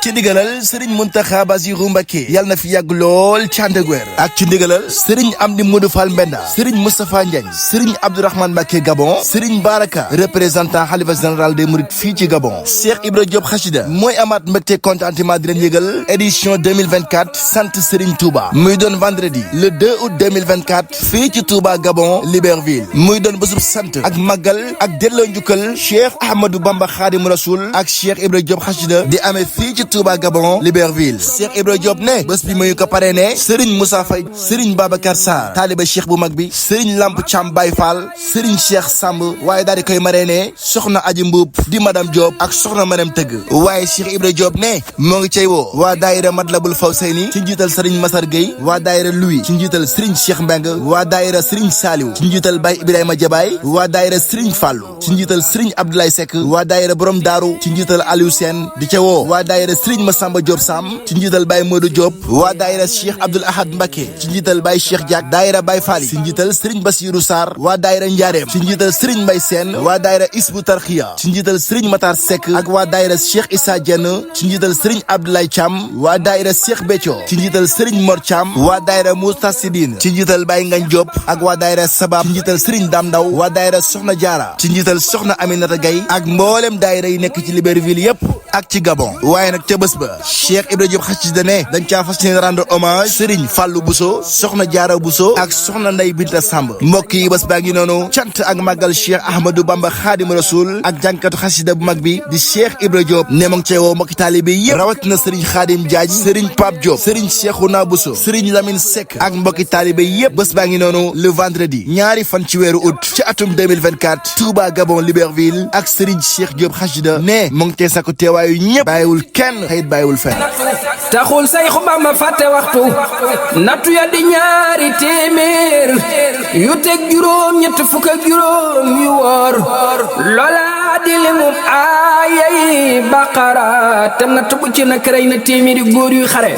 ci ndigalal Serigne Mountakha Bassirou Mbacké yàlla na fi yàgg lool ci ànd ak wér ak ci ndigalal Serigne Amdi Modou Fall Mbenda Serigne Moustapha Ndiagne Serigne Abdourahmane Mbacké Gabon Serigne Baraka représentant xalifa général des mourides fii ci Gabon Cheikh Ibra Diop Xasida mooy amaat mbégte contentement di leen yëgal édition 2024 sant Serigne Touba muy doon vendredi le 2 août 2024 fii ci Touba Gabon Libreville muy doon bésub sant ak màggal ak delloo njukkal Cheikh Ahmadou Bamba Khadim Rasoul ak Cheikh Ibra Diop Xasida di amee fii ci Touba Gabon Libreville Cheikh Ibra Diop ne bés bi muy ko parrainé Serigne Moussa Faye Serigne Babacar Sarr taaliba Cheikh bu mag bi Serigne Lamp Thiam Baye Fall Serigne Cheikh Samb waaye daal di koy marraine soxna Aji Mbuub di madame Diop ak soxna madame Tëgg waaye Cheikh Ibra Diop ne moo ngi cay woo waa daayira Matlabul Fawsayni ci njiital Serigne Massar Gueye waa daayira Louis ci njiital Serigne Cheikh Mbeng waa daayira Serigne Saliou ci njiital Baye Ibrahima Jabaay waa daayira Serigne Fallou ci njiital Serigne Abdoulaye Seck waa daayira Borom Daaru ci njiital Aliou Sène di ca woo waa daayira Serigne Massamba Diop Sam ci njiital Baye Modou Diop waa daayira Cheikh Abdoul Ahad Mbacké ci njiital Baye Cheikh Diak daayira Baye Fally ci njiital Serigne Bassirou Sarr waa daayira Njaareem ci njiital Serigne Mbaye Sène waa daayira Isbu Tarxiya ci njiital Serigne Matar Seck ak waa daayira Cheikh Issa Diène ci njiital Serigne Abdoulaye Thiam waa daayira Cheikh Béthio ci njiital Serigne Mor Thiam waa daayira Moustarchidine ci njiital Baye Ngagne Diop ak waa daayira Sabab ci njiital Serigne Dam Ndaw waa daayira Soxna Diarra ci njiital Soxna Aminata Gaye ak mboolem daayira yi nekk ci Libreville yépp ak ci Gabon waaye nag ca bés ba Cheikh Ibra Diop Xasida ne dañ caa fas yéene rendre hommage Serigne Fallou Bousso Soxna Diarra Bousso ak Soxna Ndey Binta Samb mbokk yi bés baa ngi noonu cant ak màggal Cheikh Ahmadou Bamba Khadim Rasoul ak jànkatu xasida bu mag bi di Cheikh Ibra Diop ne ma ngi cee woo mbokki taalibe yépp rawatina Serigne Khadim Diagne Serigne Pape Diop Serigne Cheikhouna Bousso Serigne Lamine Seck ak mbokki taalibe yépp bés baa ngi noonu le vendredi ñaari fan ci weeru août ci atum 2024 Touba Gabon Libreville ak Serigne Cheikh Diop Xasida ne mu ngi cee sakku teewaayu ñépp bàyyiwul kenn xëyit bàyyiwul fenn taxul Sayxu Bamba fàtte waxtu nattu ya di ñaari téeméer yu teg juróom ñett fukk ak juróom yu wóor loola di limu aayay Baqara te natt bu ci nekk rey na téeméeri góor yu xare